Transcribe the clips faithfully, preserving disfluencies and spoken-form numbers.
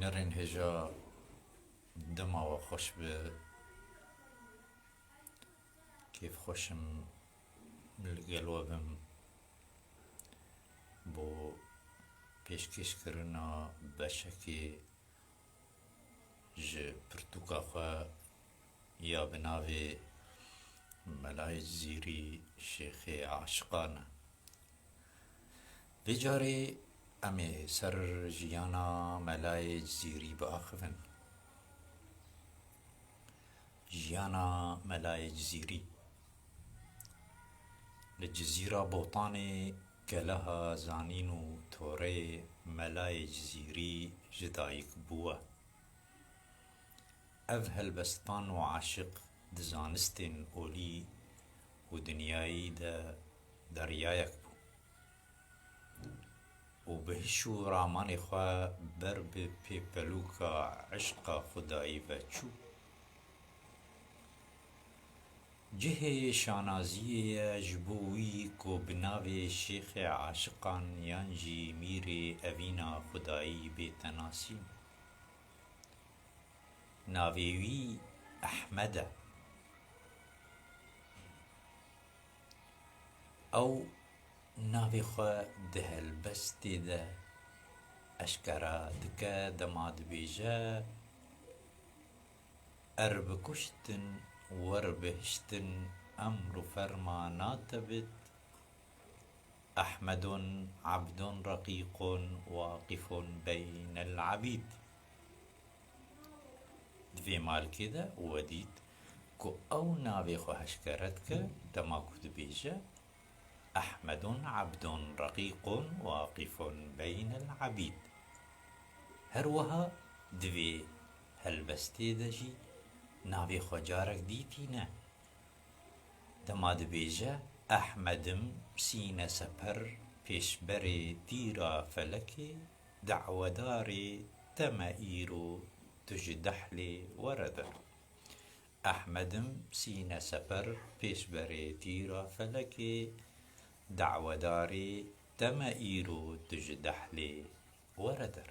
Nerên hêja dema we xweş be. Kêfxweş im li gel we bim bo pêşkêşkirina beşekê ji pirtûka xwe ya bi navê Melayê Cizîrî Şêxê Aşiqan e. Vê carê em ê ser jiyana Melayê Cizîrî biaxivin. Jiyana Melayê Cizîrî. Li Cizîra Botanê keleha zanîn û toreyê Melayê Cizîrî ji dayik bûwe. Ev helbestvan û aşiq di zanistên olî û dinyayî de deryayek bû û bi hiş û ramanê xwe ber bi pêpelûka eşqa xwedayî ve çû. Cihê şanaziyê ye ji bo wî ku bi navê Şêxê Aşiqan yan jî Mîrê Evîna Xwedayî bête nasîn. Navê wî Ehmed e. Ew navê xwe di helbestê de eşkera dike, dema dibêje: Er bi kuştin, wer bi hiştin, emr û fermana te bit. Ehmedun ebdun reqîqun waqifun beynel ebîd. Di vê malkê de we dît ku ew navê xwe heşkere dike, dema ku dibêje: Ehmedun ebdun reqîqun waqifun beynel ebîd. Her wiha di vê helbestê de jî navê xwe carek dî tîne. Dema dibêje: Ehmedim sîne seper pêşberê tîra felekê, dawedarê te me îro tu ji dehlê were der. Ehmedim sîne seper pêşberê tîra felekê, dawedarê te me îro tu ji dehlê were der.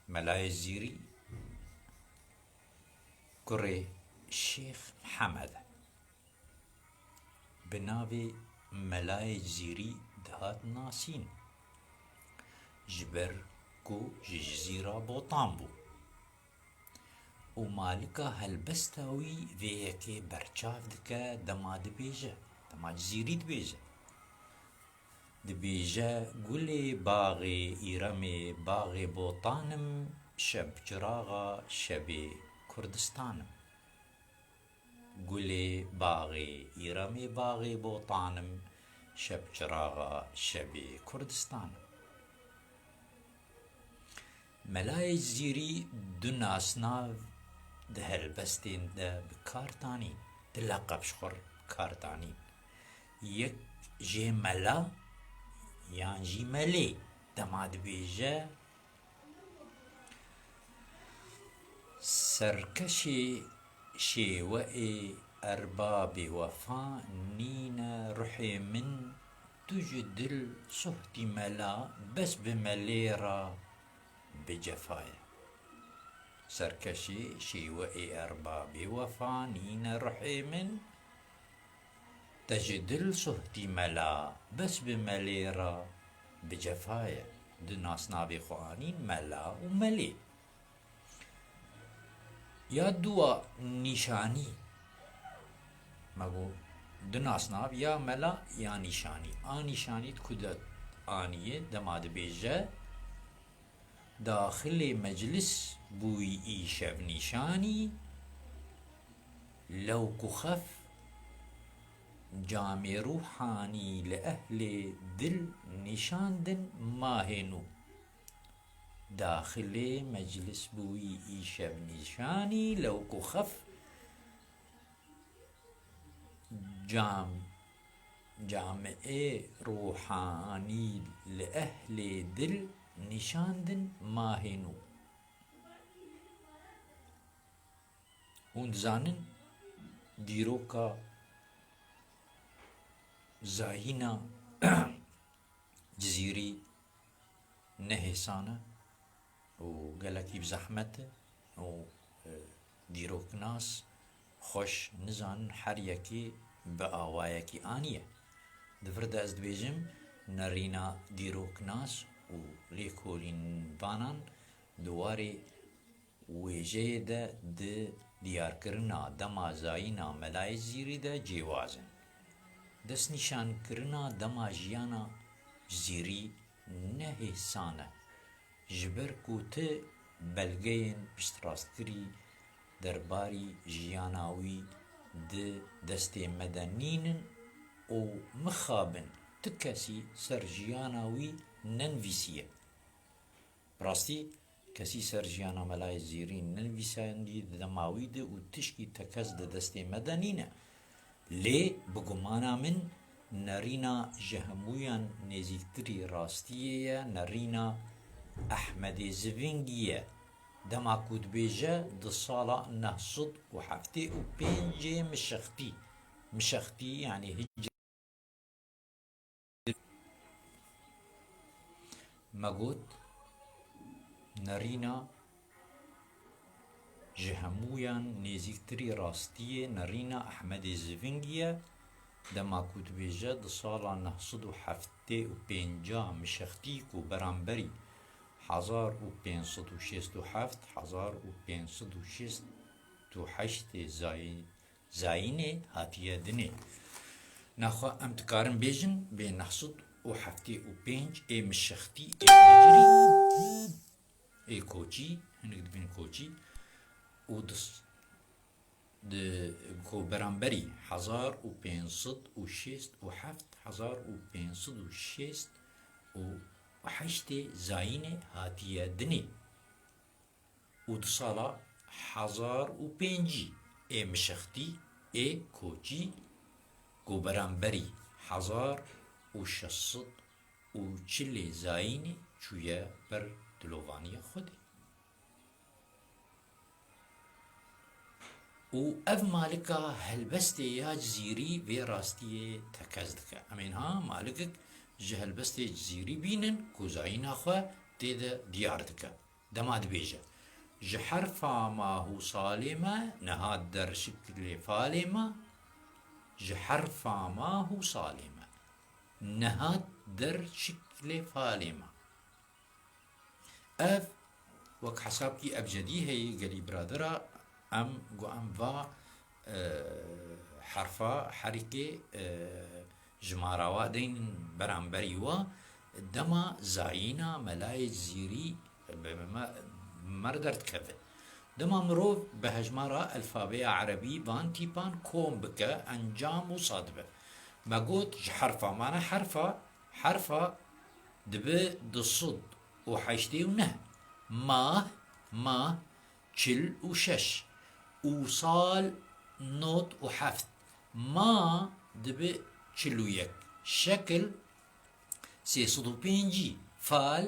Melayê Zîrî kurê Şêx Mihemed e. Bi navê Melayê Zîrî dihat nasîn. Ji ber ku ji Cizîra Botan bû. Û malika helbesta wî vê yekê berçav dike dema dibêje, dema Cizîrî dibêje. Dibêje: Gulê baxê Îremê baxê Botan im, şebçiraxa şebê Kurdistan im. Gulê baxê Îremê baxê Botan im, şebçiraxa şebê Kurdistan im. Melayê Cizîrî du nasnav di helbestên de bi kar tanîn, du leqeb ji xwe bi kar tanîn. Yek jê Mela yan jî Melê, dema dibêje: Serkeşê şêweê erbabê wefa nîne ruhê min, tu ji dil suhtî mela, bes bi melê re bi cefa ye. Serkeşê şêweê erbabê wefa nîne ruhê min, te ji dil suhtî mela, bes bi melê re bi cefa ye. Du nasnavê xwe anîn, mela û melê. Ya dua nîşanî. Me got, du nasnav, ya mela ya nîşanî. A nîşanî di ku de aniye, dema dibêje: Daxilê meclis bûyî îşev nîşanî, lewk û xef camê rûhanî li ehlê dil nîşandin mahê nû. Daxilê meclis bûyî îşev nîşanî, lewk û xef cam, camê rûhanî li ehlê dil nîşandin mahê nû. Hûn dizanin dîroka zayîna Cizîrî nehêsan e û gelekî bi zehmet e û, e, dîroknas xweş nizanin her yekê bi awayekî aniye. Di vir de ez dibêjim, nerîna dîroknas û lêkolînvanan di warê wêjeyê de di diyarkirina dema zayîna Melayê Zîrî de cêwaz in. Destnîşankirina dema jiyana Zîrî ne hêsan e, ji ber ku ti belgeyên piştrastkirî derbarî jiyana wî di destê me de nînin û mixabin ti kesî ser jiyana wî nenivîsiye. Bi rastî, kesî ser jiyana Melayê Zîrî nenivîsandî di dema wî de û tişkî tekez di destê me de nîne. Lê bi gumana min nerîna ji hemûyan nêzîktirî rastiyê ye, nerîna Ehmedê Zivingî ye. Dema ku dibêje di sala neh sed û heftê û pêncê mişextî, mişextî yanî hicrî, me got, nerîna ji hemûyan nêzîktirî rastiyê nerîna Ehmedê Zivingî ye, dema ku dibêje di sala neh sed û heftê û pênca mişextî ku beramberî hezar û pênc sed û şêst û heft, hezar û pênc sed û şêst û heştê zayî-, zayînê hatiye dinê. Naxwe em dikarin bêjin bê neh sed û heftê û pênc ê mişextî ê hicrî, ê koçî, hinek dibên koçî, û di s-, di, ku beramberî hezar û pênc sed û şêst û heft, hezar û pênc sed û şêst û heştê zayînê hatiye dinê û di sala hezar û pêncî ê mişextî ê koçî ku beramberî hezar û şeş sed û çilê zayînê çûye ber dilovaniya Xwedê. Û ev malika helbestê ya Cizîrî vê rastiyê tekez dike. Em ê niha malikek ji helbestê Cizîrî bînin ku zayîna xwe tê de diyar dike. Dema dibêje, ji herfa mah û salê me nehat der şiklê falê me, ji herfa mah û salê me nehat der şiklê falê me. Ev wek hesabkî ebcedî heye, gelî biradera, em gu em va, e, herfa herikê, e, jimara wa deynin beramberî wa, dema zayîna Melayê Zîrî bi me-, mer derdikeve. Dema mirov bi hejmara elfabeya erebî van tîpan kom bike, encam wisa dibe. Me got, ji herfa, mane herfa, herfa dibe du sed û heştê û neh. Mah, mah, çil û şeş. Û sal, nod û heft. Ma dibe çil û yek. Şekil, sê sed û pêncî. Fal,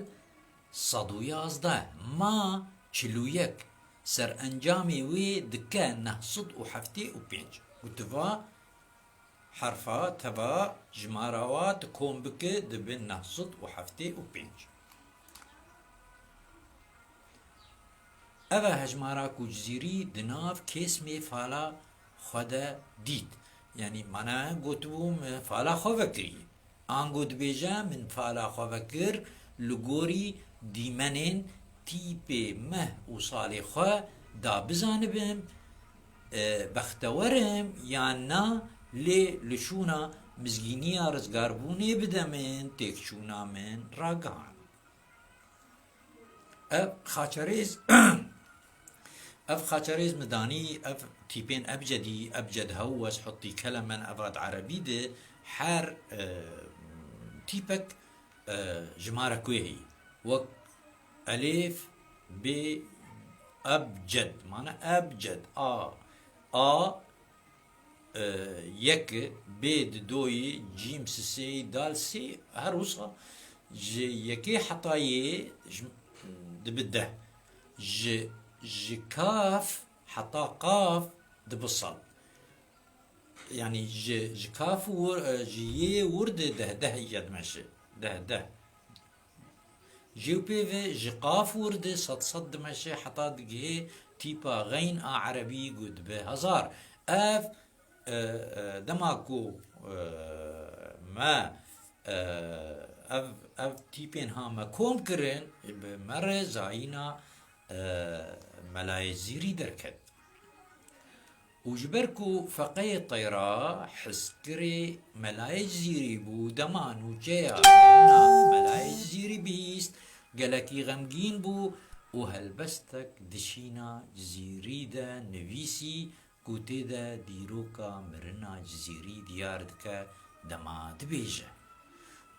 sed û yazdeh. Ma, çil û yek. Serencamê wê dike neh sed û heftê û pênc. Gotiva, herfa teva jimara wa tu kom bike, dibin neh sed û heftê û pênc. Ev e hejmara ku Cizîrî di nav kêsmê fala xwe de dît. Yanî, mana gotibû, min fala xwe vekirî. Ango dibêje, min fala xwe vekir, li gorî dîmenên tîpê meh û salê xwe da bizanibim, e, bextewer im yan na, lê li şûna mizgîniya rizgarbûnê bide min, têkçûna min ragihand. Ev xaçerêz, ev xaçerêz midanî, ev tîpên ebcedî, ebced hewes, huttî kelemen, ev hat erebî de her, e, tîpek, e, jimarek wê heyî. Wek elêf, bê, ebced, mane ebced, a, a, e, yek, bê di doyê, cîm sisê, dal sê, her wisa ji yekê heta yê ji, dibi deh. Ji, ji kaf heta qaf dibi sed. Yanî ji, ji kaf wir, e, ji yê wir de deh deh îca dimeşe. Deh deh. Jê û pê ve ji qaf wir de sed sed dimeşe heta digihê tîpa xeyn a erebî got bi hezar. Ev, e, e, dema ku, e, me, e, ev, ev tîpên ha me kom kirin, bi me re zayîna, e, Melayê Cizîrî derket. Û ji ber ku Feqeyê Teyra hizkirê Melayê Cizîrî bû, dema nûçeya mirina Melayê Cizîrî bihîst, gelekî xemgîn bû û helbestek di şîna Cizîrî de nivîsî ku tê de dîroka mirina Cizîrî diyar dike, dema dibêje.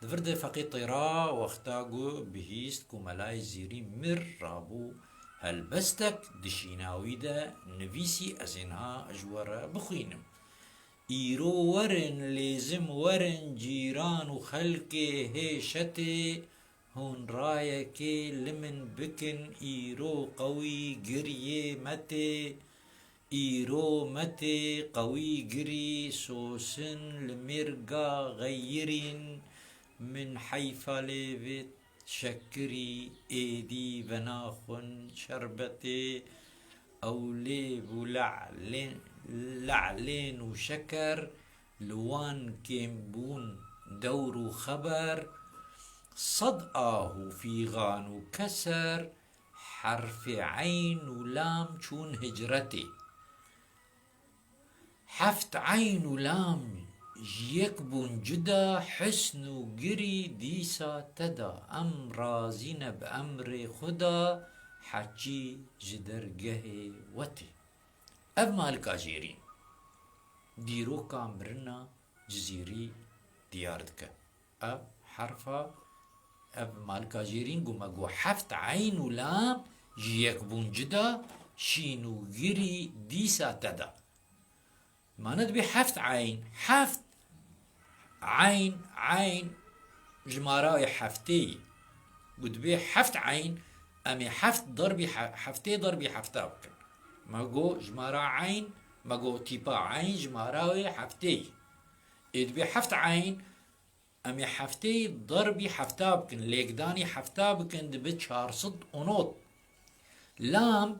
Di vir de Feqê Teyra wexta ku bihîst ku Melayê Cizîrî mir, rabû helbestek di şîna wî de nivîsî, ez ê niha ji we re bixwînim. Îro werin, lêzim werin, cîran û xelkê hê şetê, hûn rayekê li min bikin, îro qewî giriyê me tê, îro me tê qewî girî, sosin li mêrga xeyirîn, min heyfa lê vê şekirî, êdî venaxwin şerbetê, ew lêv û le'lên, le'lên û şeker, li wan kêm bûn dewr û xeber, sed ah û fîxan û keser, herfê eyn û lam çûn hicretê. Heft eyn û lam ji yek bûn cuda, hisn û girî dîsa te da. Em razî ne bi emrê Xuda, heçî ji dergehê we tê. Ev malika jêrîn dîroka mirina Cizîrî diyar dike. Ev herfa, ev malika jêrîn ku me got heft eyn û lam ji yek bûn cuda, şîn û girî dîsa te da. Mane dibê heft eyn, heft eyn, eyn jimara wê heftê ye. Ku dibê heft eyn, em ê heft derbî he-, heftê derbî hefta bikin. Me got jimara eyn, me got tîpa eyn jimara wê heftê ye. Ê dibê heft eyn, em ê heftê derbî hefta bikin, lêkdanî hefta bikin, dibe çar sed û nod. Lam,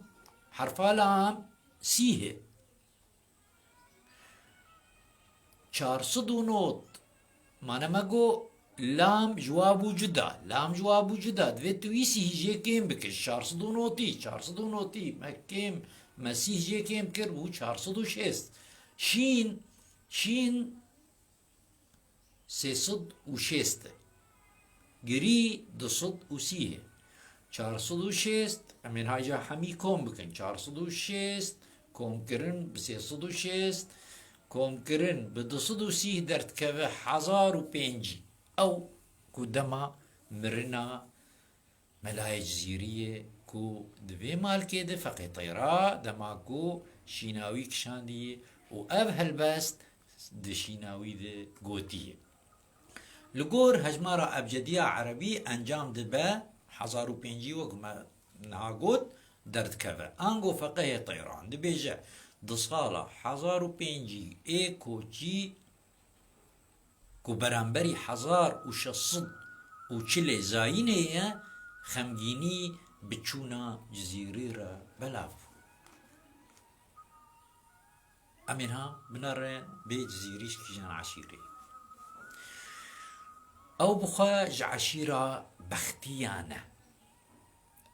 herfa lam, sîh e. Çar sed û nod. Mane me got, lam ji wa bû cuda. Lam ji wa bû cuda. Divê tu wî sîh jê kêm bike. Çar sed û notî, çar sed û notî. Me kêm, me sîh jê kêm kir, bû çar sed û şêst. Şîn, şîn sê sed û şêst e. Girî du sed û sî ye. Çar sed û şêst, em ê niha îca hemî kom bikin. Çar sed û şêst komkirin bi sê sed û şêst, komkirin bi du sed û sî derdikeve hezar û pêncî. Ew ku dema mirina Melayê Cizîrî ye ku di vê malkê de Feqê Teyra, dema ku şîna wî kişandî û ev helbest di şîna wî de gotiye. Li gor hejmara ebcediya erebî encam dibe hezar û pêncî, wek me niha got, derdikeve. Ango Feqehê Teyran dibêje, di sala hezar û pêncî ê koçî ku beramberî hezar û şeş sed û çilê zayînê ye, xemgînî bi çûna Cizîrî re belav bû. Em ê niha binere bê Cizîrî ji kîjan eşîrê. Ew bi xwe ji eşîra Bextiyan e.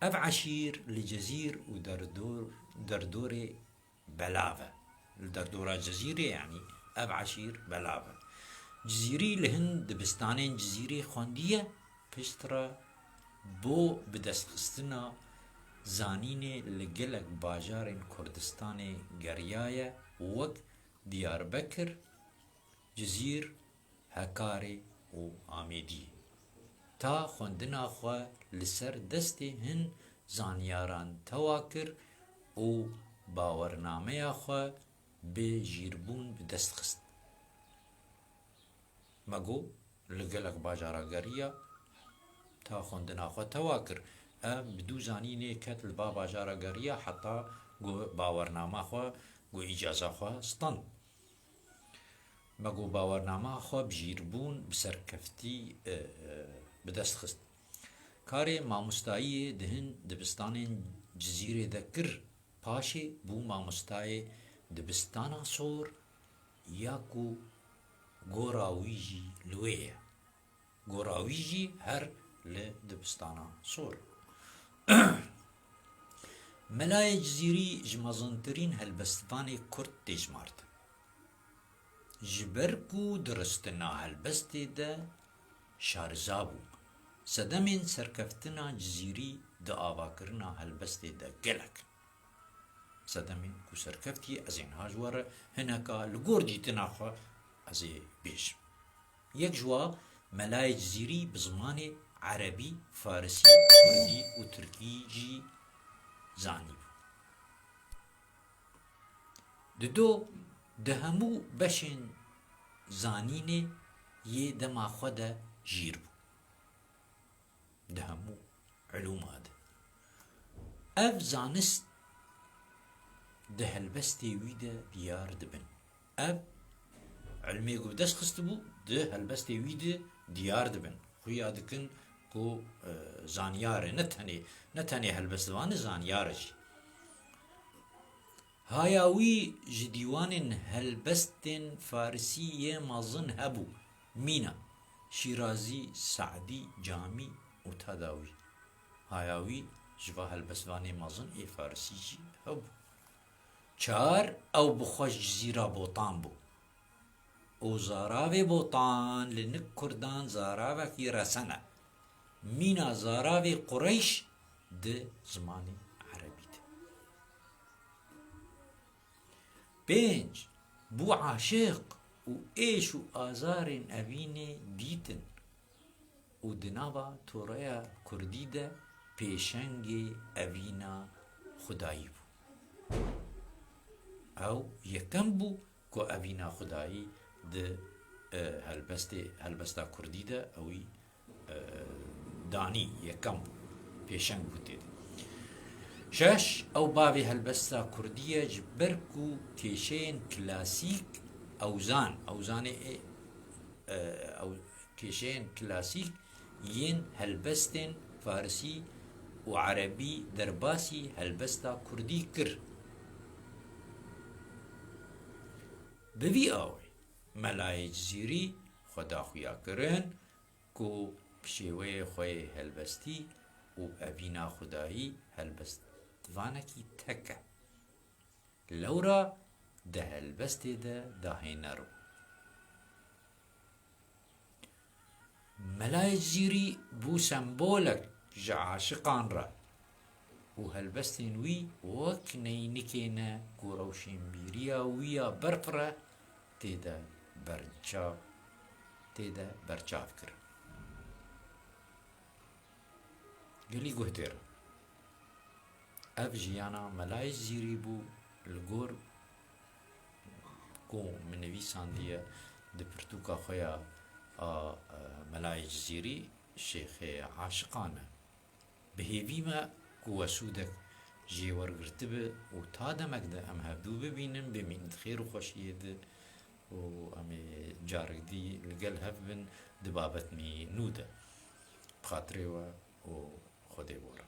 Ev eşîr li Cizîr û derdor-, derdorê belav e. Li derdora Cizîrê, yanî ev eşîr belav e. Cizîrî li hin dibistanên Cizîrê xwendiye, piştre bo bidestxistina zanînê li gelek bajarên Kurdistanê geriyaye, wek Diyarbekir, Cizîr, Hekarê û Amêdiyê. Ta xwendina xwe li ser destê hin zanyaran tewa kir û bawernameya xwe bi jîrbûn bi dest xist. Me got, li gelek bajara geriya, ta xwendina xwe tewa kir. Em bi dû zanînê ket li ba bajara geriya heta ku bawernama xwe, ku îcaza xwe stand. Me got bawernama xwe bi jîrbûn, bi serkeftî, e, e, bi dest xist. karê mamostayiyê di hin dibistanên Cizîrê de kir, paşê bû mamostayê dibistana sor ya ku gora wî jî li wê ye. Gora wî jî her li dibistana sor. Melayê Cizîrî ji mezintirîn helbestvanê Kurd tê jimartin. Ji ber ku di ristina helbestê de şariza bû, sedemên serkeftina Cizîrî di avakirina helbestê de gelek in. Sedemên ku serkeftiye, ez ê niha ji we re hineka li gor dîtina xwe ez ê bêjim. Yek ji wa Melayê Cizîrî bi zimanê erebî, farisî, kurdî û tirkî jî zanîbû. Dido di hemû beşên zanînê yê dema xwe de jîr bû. Di hemû ilûma de. Ev zanist di helbestê wî de diyar dibin. Ev ilmê ku bi dest xistibû, di helbestê wî de diyar dibin. Xuya dikin ku, e, zanyar e, ne tenê, ne tenê helbestvan e, zanyar e jî. Haya wî ji dîwanên helbestên farisî yê mezin hebû, Mîna, Şîrazî, Se'dî, Camî û Tedawî. Haya wî ji va helbestvanê mezin ê farisî jî hebû. Çar, ew bi xwe ji Cizîra Botan bû. Û zaravê Botan li nik kurdan zaravekî resen e. Mîna zaravê Qureyş di zimanê erebî de. Pênc, bû aşiq û êş û azarên evînê dîtin û di nava toreya kurdî de pêşengê evîna xwedayî bû. Ew yekem bû ku evîna xwedayî di, e, helbestê, helbesta kurdî de ewî, e, danî, yekem bû, pêşeng bû tê de. Şeş, ew bavê helbesta kurdî ye, ji ber ku kêşeyên klasîk ew zan, ew zanê ê, e, ew kêşeyên klasîk yên helbestên farisî û erebî derbasî helbesta kurdî kir. Bi vî awê, Melayê Cizîrî xwe daxuya kirin ku bi şêweyê xwe yê helbestî û evîna xwedayî helbestvanekî tek e. Lewra di helbestê de dahêner bû. Melayê Cizîrî bû sembolek ji aşiqan re û helbestên wî wek neynikê ne ku rewşenbîriya wî ya berf re tê de berçav, tê de berçav kirin. Gelî guhdêr e. Ev jiyana Melayê Cizîrî bû, li gor ku min nivîsandiye di pirtûka xwe ya a, e, Melayê Cizîrî, Şêxê Aşiqan e. Bi hêvî me ku we sûdek jê wergirtibe û ta demek de em hevdû bibînin, bimînin di xêr û xweşiyê de û em ê carek dî li gel hev bin di babetmî nû de. Bi xatirê we û Xwedê bo re.